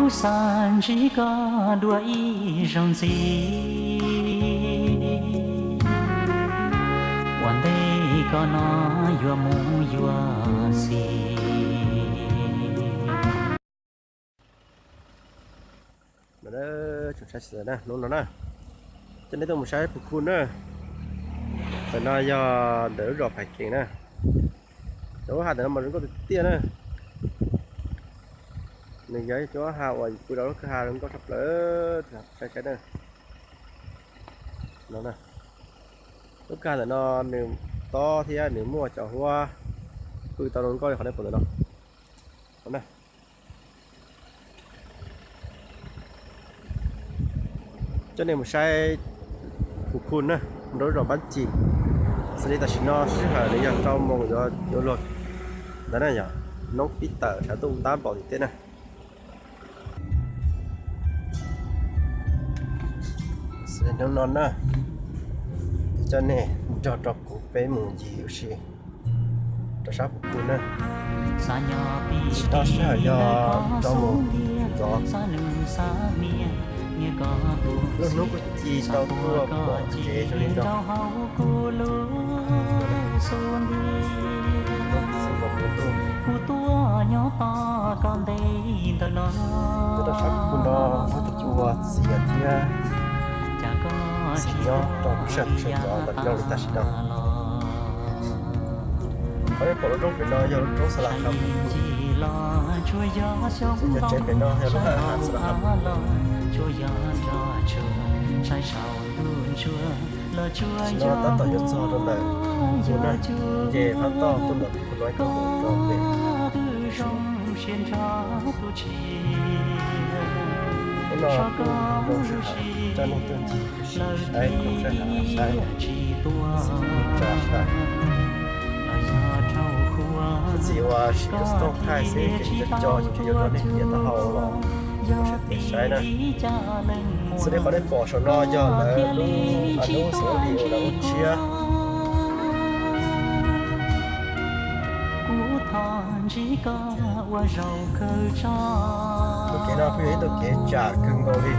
Xav ntsib koj dua ib zaug ntxiv, ua ntej koj no yuav mus yuav xis. Hnub no na, coj nej tuaj mus saib Phu Khu na. Ntawm no yog ntawm lub zos Phais Kees na. Cov huab ha ntawm no mas zoo nkauj tiag tiag na. Nws yog ib cov huab ha uas yus pw rau lub kwj ha zoo nkauj tshaj plaws, saib saib na. No na, lub kwj ha ntawm no nws tob thiab nws muaj cov huab pw tau zoo nkauj li qhov nej pom ntawm no. Coj nej mus saib Phu Khu na, mus rau lub zos Npab Ci. Xws li tam sim no sij hawm nws yog rau moos yuav luag ntawd na, yog hnub pib tawm sawv ntuj ntab npaum tim teb na. Xws li hnub no na, coj nej nrog rau kuv peb mus ncig ua si rau sab Phu Khu na. Tam sim no sij hawm yog rau moos ntxov. Lub hnub kuj ci tau tuaj pom kev zoo li no. Hnub xu nkaus kuv ntuj. Nyob rau sab Phu Khu no muaj tej cua txias thiab xim nyob rau lub sij hawm sawv ntxov ntawm no li tam sim no. Qhov nej pom lub roob pem no yog lub roob Xa La Kha Phu Khu. Cov tsev pem no yog lub haj has Xa La Kha Phu Khu. Tam sim no tab tom yuav txog rau ntawm Phu Khu na, ces phab toj tuaj ntawm Phu Khu no ib tug mus rau pem. Hnub no kuj zoo sij hawm coj nej tuaj ncig saib khoom sab hav saib xim tsa sab. Txij uas siv lub xov tooj thaij xwb ces nws co co ces tsis yuav rau nej tias taub hau los ua siab tias saib na. Xws li qhov nej pom saum no yog lawv lub a nub xeev li uas lawv ua tshiab. Tus kev no kuj yog ib tug kev tsam kawg nkaus li.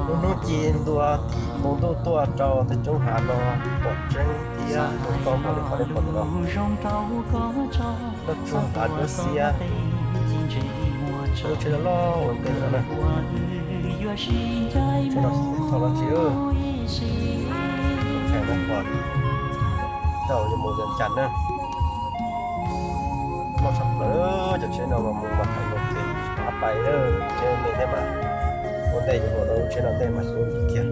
Lub hnub ci ntua tim hmo ntuj tuaj rau tej roob hav no pom tseeb thiab zoo nkauj npaum li qhov nej pom ntawm no. Nroj tsuag hav dub xiab, lub tsheb loj loj ua ntej no na. Tsheb no tsis tau los tsis, tsheb no pom tau yuav mus Vias Cas na. Loj tshaj plaws, cov tsheb no mas mus mas thaum no ces pab pais lawm, tsheb me thiab mas ua ntej yuav mus rau lub tsheb no ntej mas xyov li kiag.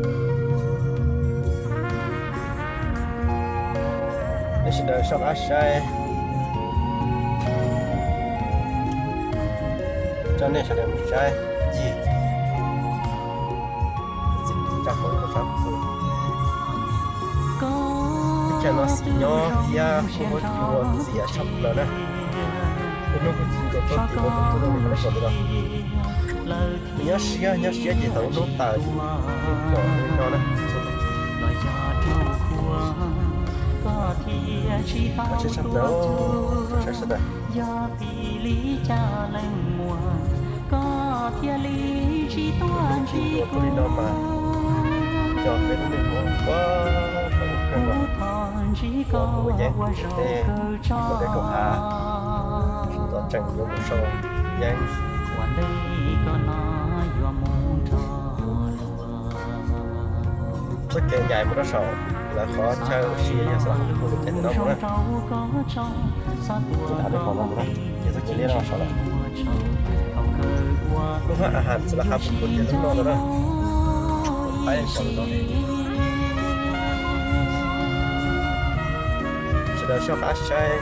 Nej sawv daws soj qab saib, coj nej sawv daws mus saib ncig txij tsa hauv lub sab phu. Teb chaws no xim nyob thiab kuj muaj cua txias tshaj plaws na. Lub hnub kuj ci nkaus tuaj tim no kuj tuaj zoo li qhov nej pom ntawm no. Nyob siab nyob siab ces thaum lub hnub tawm ces pom li no na. Qab tsheb sab plaws, saib sab ntawd. Hnub ci nkaus tuaj li no mas coj peb lub neej mus ua kawg nkaus, ua yeeb ua tej, ua tej kaum hav, txoj tseem yuav mus sau yeeb. Txoj kev ncaim mus rau saum lawv qhov chaw ua si yog Xab Laj Qhab Phu Khu li cas ntawm no mus na. Ces thaum nej pom no mus na, ces txoj kev liab no saum lawm. Lub haj has Xab Laj Qhab Phu Khu ces lub no ntawd na. Sawv daws soj qab saib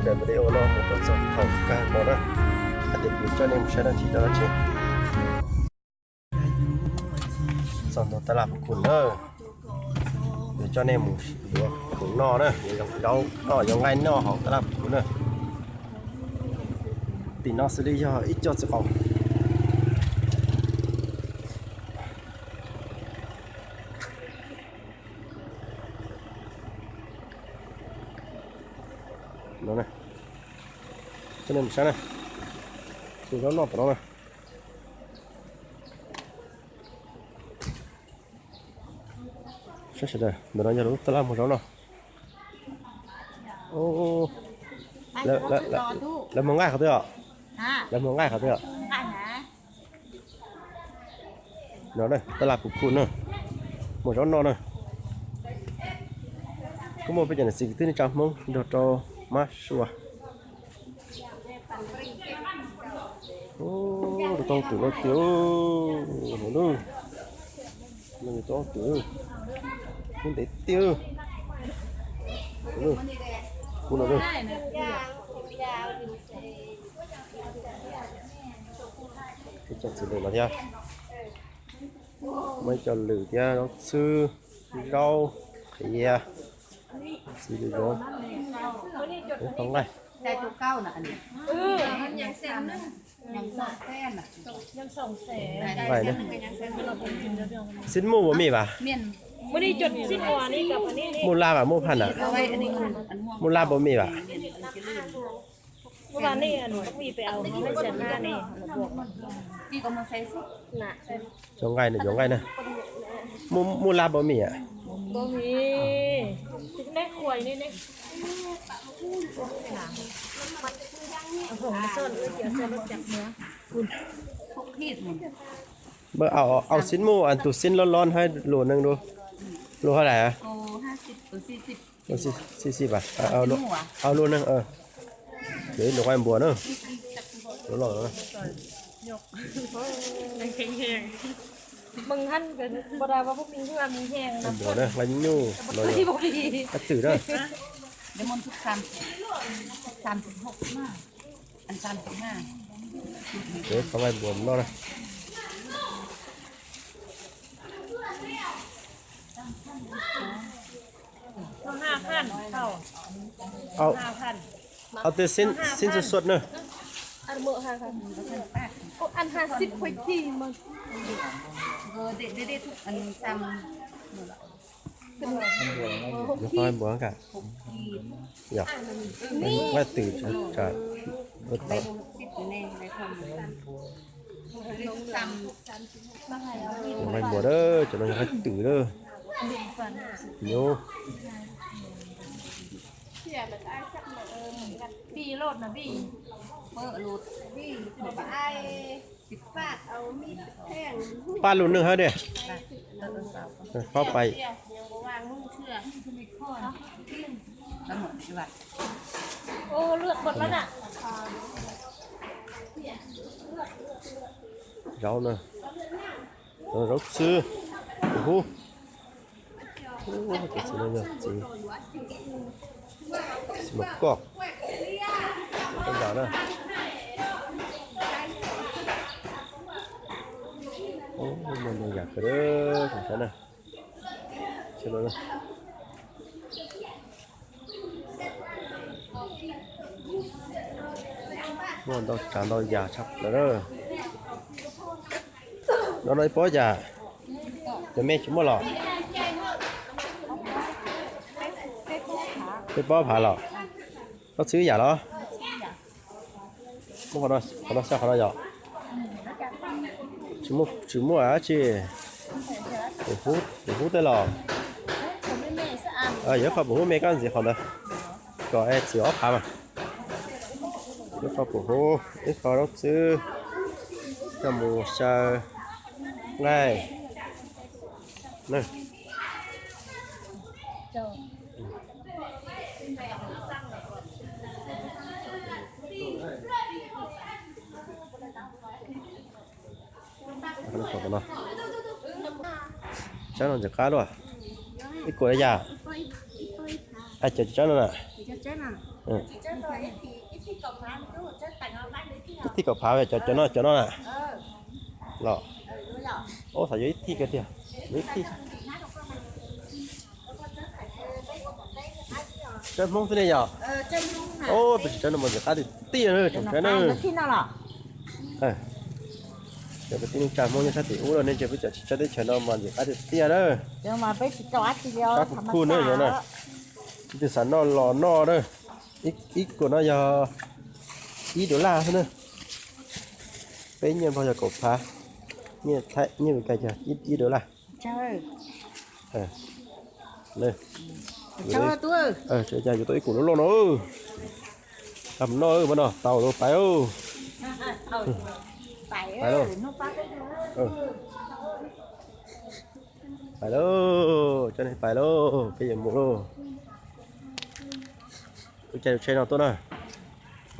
daim video no mus rau txog thaum kawg no na, hais tias kuv coj nej mus saib dab tsi rau dab tsi. Txog ntua Tab Laj Phu Khu na, kuv coj nej mus yuav khoom noj na, yuav zaub noj yuav nqaij noj hauv Tab Laj Phu Khu na. Tim no xws li yog ib co txiv qaum. Saib na, tus zaub noj tom no na. Saib sawv daws, ntawm no yog lub taj laj muag zaub noj. Lawv muag nqaij qhov twg os? Lawv muag nqaij qhov twg os? No taj laj Phu Khu na, muag zaub noj na. Kuj muaj peb cov niam txiv kwv tij neej tsa Hmoob nrog rau mab sua. Rau tau twm no tiag, no, rau tau twm, kub ntev tiag. Kub no, ib co txiv lwm no thiab, muaj ib co lwm thiab, zaub txhwb, zaub qhiav, txiv lwm zaub, tau nqaij. Nqaij na. Xib muj puas mej vas? Muj lab vas muj phaj na? Muj lab puas mej vas? Cov nqaij na, cov nqaij na. Muj lab puas mej a? Npawg, au xib muj, tus xib loj loj hab lus neeg lus hab lais? Xib xib, au lus neeg, lus nqaij npua na. Nqaij npua na, nqaij nyuj, nqaij twm na. Qhov nqaij npua no na. Au, au tej xib xuj xuaj na. Nqaij npua ka, nqaij twm, nqaij npua a, cov no yog nqaij twm a. Nyob pab lus neeg hab diam, pab pais. Zaub na, zaub txhwb, hub. Tus txiv no yog txiv, txiv mas koj, koj yam na. Muaj ntau yam kawg, saib na. Muaj ntau tsav ntau yam tshaj plaws na. No no ib pob yam, cov me tsis muaj los? Peb pob phav los? Koj txhwb yam los? Muab qhov no xyaw qhov no yom? Tsis muaj dab tsi. Pum hub tej los? Yuav ib qho pum hub me koj ntxiv qhov ntawd kom es txwm ob phav mas. Ib qho pum hub, ib qho zaub txhwb, coj mus xyaw nqaij. Tsawb no ntxim qab luaj. Ib kuam yam. Cov tsawb no na. Ib thij kaum phav, cov, cov no, cov no na. Los, ub, xav yuav ib thij kawg tiag. Yuav ib thij. Tsawb Hmoob xwb ne yom? Ub, peb tsis tsawb no mas ntxim qab tiag tiag na tsoom saib na. Cov kwv tij neej tsa Hmoob nyob sab tim ub los nej ntsia peb cov tsis tsawb teb chaws no mas ntxim qab tiag tiag na. Tsawb Phu Khu na yog na. Leej twg xav noj los noj na. Ib kuam no yog Ib dollar xwb na. Peb nyiaj Nplog yog kaum phav, nyiaj Thaib, nyiaj Meskas yog ib dollar. Yuav tau ib kum loj loj no. Tau no, pais lauj. Pais lauj, cov neeg pais lauj, peb yuav mus lauj. Ua cas yuav tsheb no tuaj na?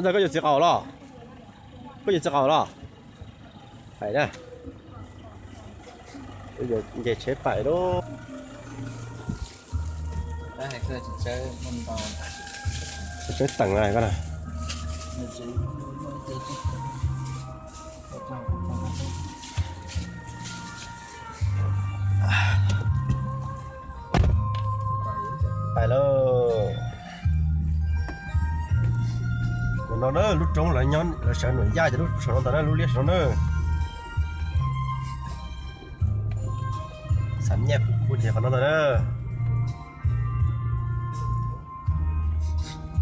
Ntxawg, koj yuav txiv qaub los? Koj yuav txiv qaub los? Pais na. Nce tsheb pais lauj. Tsheb teem na koj na. Pais lauj. Mus no na, lub roob lawv nyob, lawv sawv Nuam Yaj ces lub saum no ntag na, lub liab saum no na. Xam nyaj kuv kuj ces qhov no ntag na.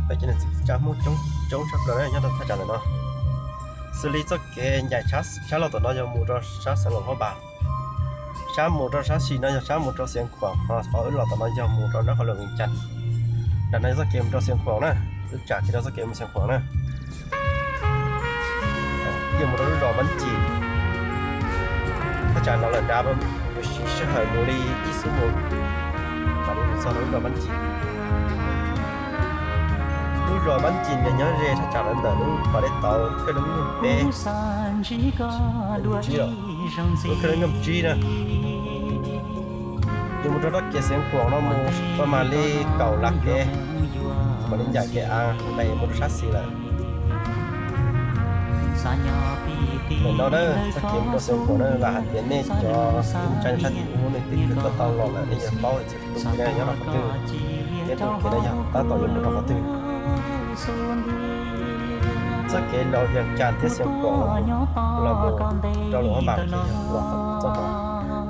Peb cov niam txiv tsa Hmoob coob tshaj plaws nyob rau thaj tsam ntawm no. Xws li txoj kev ncaim sab laug tom no yog mus rau sab xeev Luam Phab Npas. Sab mus rau sab xis no yog sab mus rau Xiav Khuam, ho qhov wb los tom no yog mus rau nraub qaum Luam Vias Cas. Nram no yog txoj kev mus rau Xiav Khuam na, wb tsam kev rau txoj kev mus Xiav Khuam na. Yeej mus rau lub zos Mab Ncim. Thaj tsam no lawm nrad, yuav siv sij hawm mus li ib xuab moos mam li mus txog lub zos Mab Ncim. Lub zos Mab Ncim nws nyob ze thaj tsam ntawm lub pas dej tauv kawg lub nyoog peb, lub kawg lub nyoog tsib na. Yuav mus rau txoj kev Xiav Khuam no mus tau mam li kaum lab kev, mam li ncaim kev av pem mus rau sab xis lawm. Ntawm no na, txoj kev mus rau Xiav Khuam na, vam hais tias nej cov tsa sab tim ub nej twb kawm tau tau los lawm nej yuav paub txog tus kev nyob rau qhov twg, thiab tus kev no yog tab tom yuav mus rau qhov twg. Txoj kev los Vias Cas thiab Xiav Khuam los mus rau Luam Phab Npas ces yog los txoj no,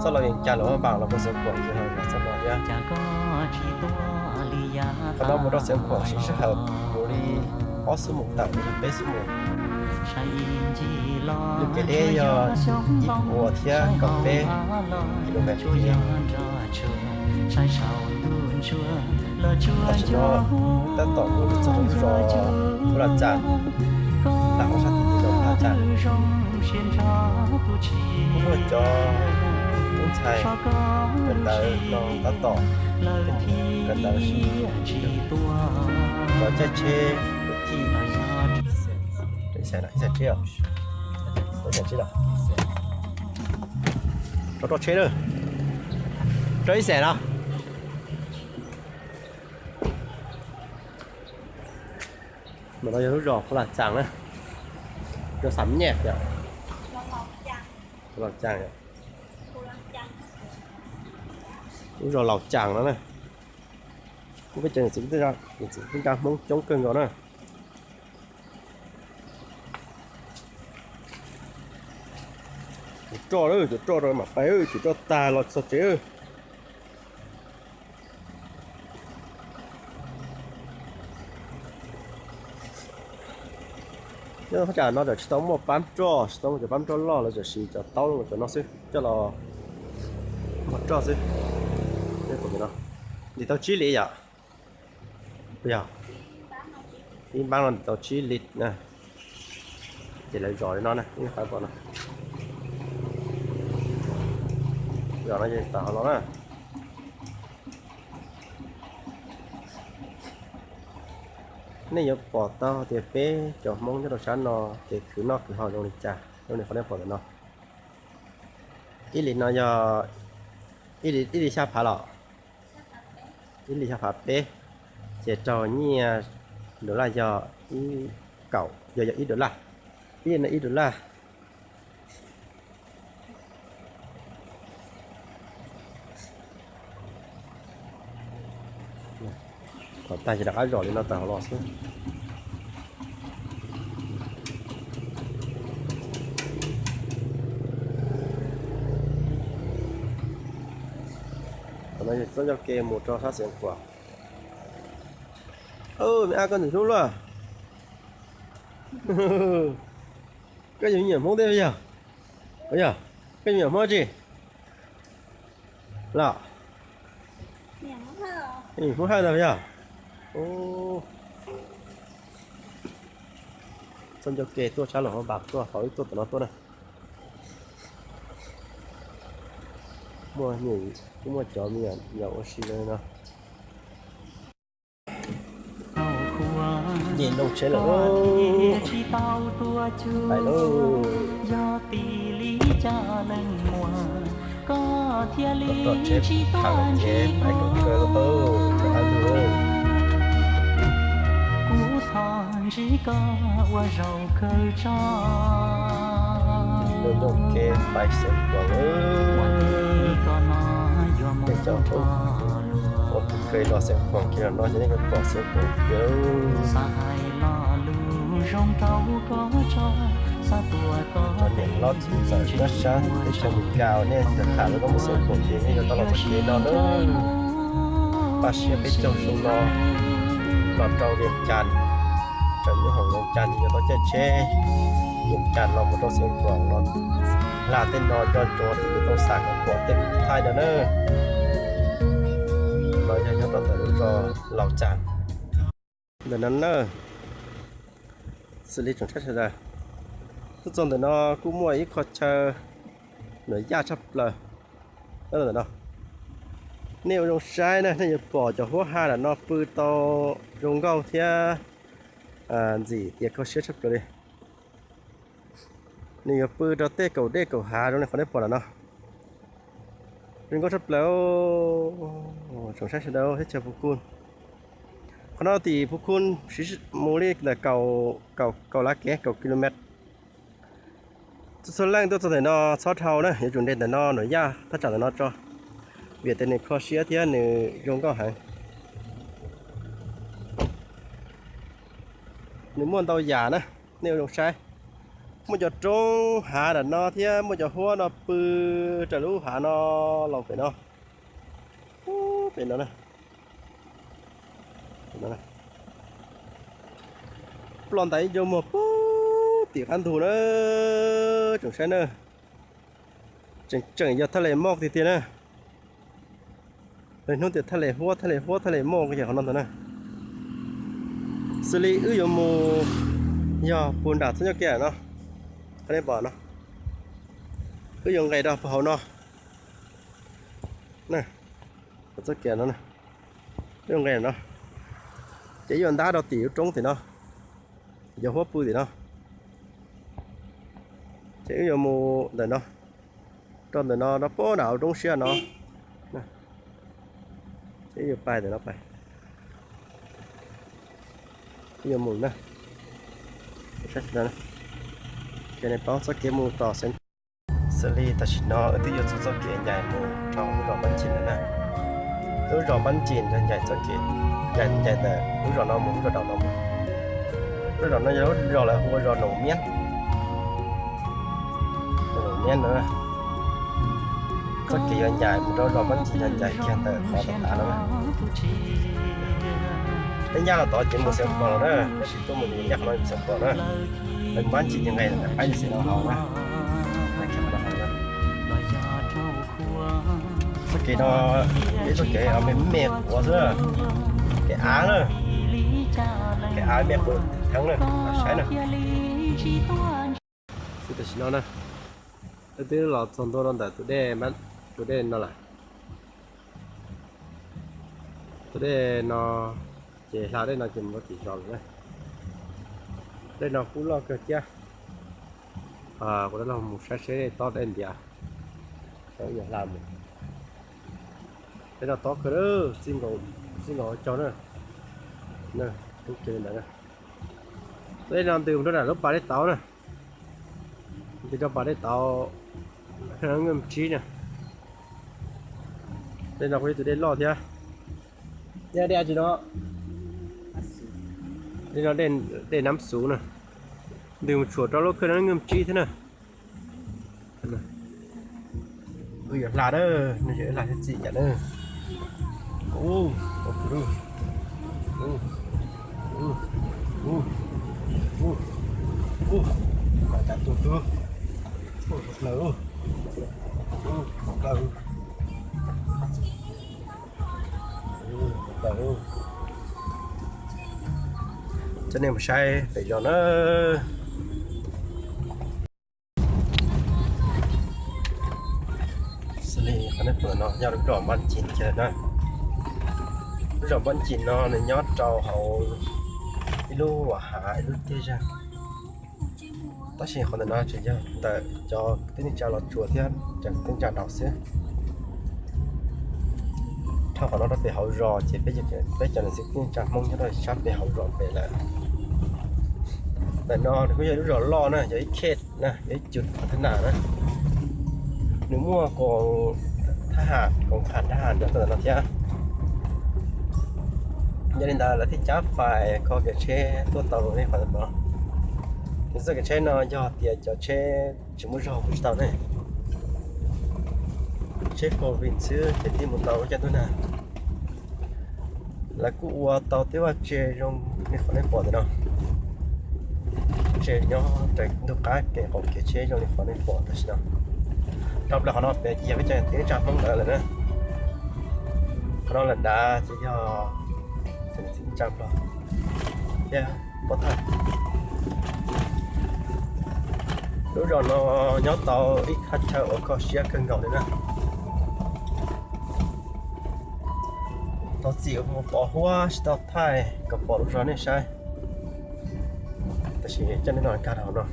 txoj los Vias Cas Luam Phab Npas los mus Xiav Khuam ces yog los txoj no thiab. Qhov no mus rau Xiav Khuam siv sij hawm mus li ob xuab moos tawm los yog peb xuab moos. Nws kev deb yog ib puas thiab kaum peb kilomev. Tam sim no tab tom mus txog rau lub zos Phu Las Txas, lam ua sab tim zos Phu Las Txas. Kuj muaj cov tub ntxhais kawm ntawv no tab tom kawm ntawv, cov caij tsheb, rau ib xees no, rau ib xees no. Ntawm no yog lub zos Phu Las Txas na, yog Xam Nyaj yom, Phu Las Txas yom, lub zos Laus Cas no na. Kuj peb cov niam txiv kwv tij neej tsa Hmoob coob kawg nkaus na. Cov roj, cov roj rau mam pais, cov roj tag los txog tsev. Nyob thaj tsam no tseem tsis tau muaj pab roj, tsis tau muaj cov pab roj loj, lawv tseem siv cov taub cov no xwb coj los muag roj xwb. Ntim tau tsib lis yom? Yog, ib npab no ntim tau tsib lis na. Ces lawv zom li no na, ib qhov pom no, zom no ces tawm hauv los na. Nej yuav pom tau tias peb cov Hmoob nyob rau sab no ces khwv noj khwv haus zoo li cas, zoo li qhov nej pom ntawm no. Ib lis no yog ib lis xya phav los? Ib lis xya phav peb, ces raug nyiaj dollar yog ib kaum, yog, yog ib dollar. Ib no ib dollar. Kom tag ces rov qab zom li no tawm hauv los xwb. Qhov no yog txoj ncauj ke mus rau sab Xeev Khuam. Me ab, koj ntxim hlub luaj. Koj yog me nyuam Hmoob thiab yog? Yog, koj yog me nyuam Hmoob tsi? Los, me nyuam Hmoob Hawj ntag yog? Txoj ncauj ke tuaj sab Luam Phab Npas tuaj, thaum ub tuaj tom no tuaj na. Muaj, kuj muaj cov me nyuam ua si no. Nce nrooj tsheb lawm lauj. Pais lauj. Tom tsheb tham ces pais koom kawg lauj, rov qab ntug lauj. Nce nrooj ke pais Xeev Khuam lauj. Tej cov ua kawg los Xeev Khuam kiag no ces nej pom Xeev Khuam kiag lauj. Niam hlob txiv ntxawm nyob sab teb chaws Amelikas, nej tham tham lawv koj mus Xeev Khuam ces nej yuav tau los txoj kev no na. Paj siab peb caug xyoo no los rau Vias Cas, tseem nyob hauv Vias Cas ces yuav tau caij tsheb Vias Cas los mus rau Xeev Khuam los hla tej no nco ntsoov tias yuav tau xav kom pom tej thaij no na. Los yog nyob rau ntawm lub zos Laus Cas ntawm no na. Xws li tsoom saib sawv daws, tuaj txog ntawm no kuj muaj ib qho chaw nuam yaj tshaj plaws ntawm no. Nej ua zoo saib na, nej yuav pom cov huab ha nram no pw tau zoo nkauj thiab ntxim tias kho siab tshaj plaws li. Nws yuav pw rau tej kaum dej kaum hav zoo li qhov nej pom nram no. Zoo nkauj tshaj plaws, tsoom saib sawv daws, teb chaws Phu Khun. Qhov no tim Phu Khun siv mus li ntawm kaum lav kev, kaum kilomet. Txhua leej tuaj txog ntawm no txhob dhau na, yuav tsum nres ntawm no nuam yaj thaj tsam ntawm no tso, vim tias nws kho siab thiab nws zoo nkauj heev. Nws muaj ntau yam na, nej ua zoo saib. Muaj cov roob hav nram no thiab muaj cov huab no pw raws lub hav no los pem no. Pem no na. Ploj ntais ib ncaug muag puag tim qab ntug na, tsoom saib na. Tseem tseem yog thaj les moj tiag tiag na. Lawv hnub tias thaj les huab, thaj les huab, thaj les moj yog qhov no ntag na. Xws li wb yuav mus yog puag nram txoj ncauj ke no, qhov nej pom no, wb yuav nqes rau puag hauv no. Txoj kev no, wb yuav nqes no, ces wb yuav ntab rau tim lub roob tim no, cov huab pw tim no. Ces wb yuav mus ntawm no, rau ntawm no rau puag nram roob siab no. Ces wb yuav pais ntawm no pais, wb yuav mus na. Ces nej paub txoj kev mus tom Xeev Khuam. Xws li tam sim no wb twb yuav txog txoj kev ncaim mus rau lub zos Npab Ncim lawm na. Lub zos Npab Ncim ncaim txoj kev, ncaim ntawm lub zos no mus lub zos daum no mus. Lub zos no yog lub zos lawv hu ua zos Noom Miab. Noom Miab no, txoj kev yuav ncaim mus rau zos Npab Ncim yog ncaim kiag ntawm qhov tav no. Peb ncaj los tod ces mus Xeev Khuam los na, tab sis tuaj mus ncaj qhov no mus Xeev Khuam na. Npab Ncim ces nqes ntawm qaib xeev no haus na. Txoj kev no, peb txoj kev me me quav xwb, kev av na, kev av me quav theeb na, saib na. Xwb tam sim no na, wb twb los txog ntua rau ntawm tus dej, tus dej no lawm. Tus dej no ces hla dej no ces mus rau tim zos lawm na. Dej no kuj loj kawg thiab. Kuv rov los mus saib seb tob dej ntiav, saib yuav hla mus. Dej no tob kawg, txij nkaus caug na. Tus dej no ntws mus rau nram lub pas dej tauv na. Ntws rau pas dej tauv Naj Tsib na. Dej no kuj yog tus dej loj thiab. Dej no, dej Nab Xuv na. Ntws mus tshuam rau lub khaj Naj Tsib thiab na. Wb yuav hla na, no ces wb hla thiab txim cas na. Ub, ub, ub, ub, ub. Ub, mas cas tu tub. Ub, plaws, ub, plaws, ub, plaws. Coj nej mus saib pem zos na. Xws li qhov nej pom no yog lub zos Npab Ncig kiag na. Lub zos Npab Ncig no nws nyob rau hauv ib lub hav ib lub tiaj zag. Tab sis qhov ntawm no tseem yog ntawm cov kwv tij neej tsa Los Tsuas thiab cov kwv tij neej tsa Daus xwb. Dhau qhov no rau pem hauv zos ces peb cov niam txiv kwv tij neej tsa Hmoob nyob rau sab pem hauv zos pem lawm. Ntawm no nws kuj yog ib lub zos loj na, yog ib khej na, yog ib cus qhov thib nam na. Nws muaj koom thab ham, koom thab ham nyob rau ntawm no thiab. Yog li ntawd lawv thiaj cab fais kho kev tsheb tuaj tau nej qhov ntawm no. Tus txoj kev tsheb no yog tias cov tsheb tsis muaj zog mus tsis tau ne, tsheb four wheel xwb thiaj li mus tau lub caij ntuj nag. Lawv kuj ua tau tej vaj tse zoo li qhov nej pom ntawm no. Tse nyob raws ntug qab kev qaum kev tsheb zoo li qhov nej pom tam sim no. Dhau plaws qhov no pem ces yog peb cov tij neej tsa Hmoob ntawd lawm na. Qhov no lawm nrad ces yog tij neej tsa Nplog thiab pob thawj. Lub zos no nyob tau ib thaj chaw uas kho siab kawg nkaus li na. Thov txim uas pos huab tsis tau thaij kom pom lub zos nej saib. Tab sis coj nej noj nkag rau hauv no.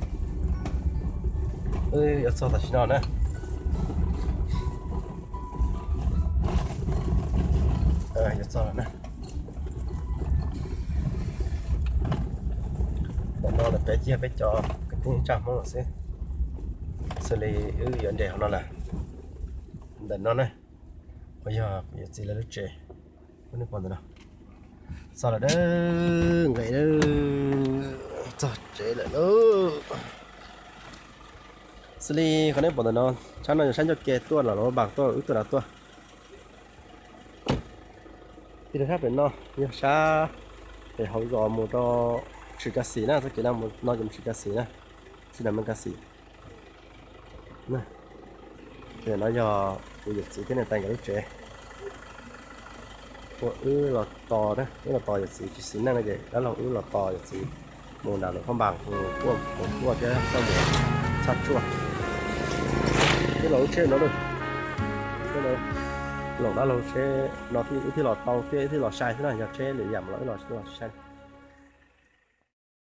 Wb yuav txog tam sim no na. Yuav txog lawm na. Ntawm no lawm pem ces yog peb cov kwv tij neej tsa Hmoob lawm xwb. Xws li wb yuav nres hauv no lawm. Ntawm no na, uas yog kuv yawm txiv lawv lub tsev, nej pom ntawm no. Txog lawm dawb nqes, txog tsev lawm lauj. Xws li qhov nej pom ntawm no, tshab no yog sab ncauj ke tuaj los lawv npas tuaj, wb tuaj nrad tuaj. Tig rau sab pem no yog sab pem hauv zos mus rau Tshwm Kas Xis na, txoj kev no mus no ces mus Tshwm Kas Xis na, Tshwm Kas Xis. Ces no yog kuv yawm txiv thiab niam tais nkawd lub tsev. Ua wb los tos na, wb los tos yawm txiv tsis xis neej no ces dab laug wb los tos yawm txiv mus nram lawv phab npas mus kuaj, mus kuaj thiab txhaj mus txhaj tshuaj. Wb los lub tsheb no, tsheb no, los dab laug tsheb no wb thiaj los tau thiab wb thiaj los sai xwb na, yog tsheb lwm yam los wb los sai.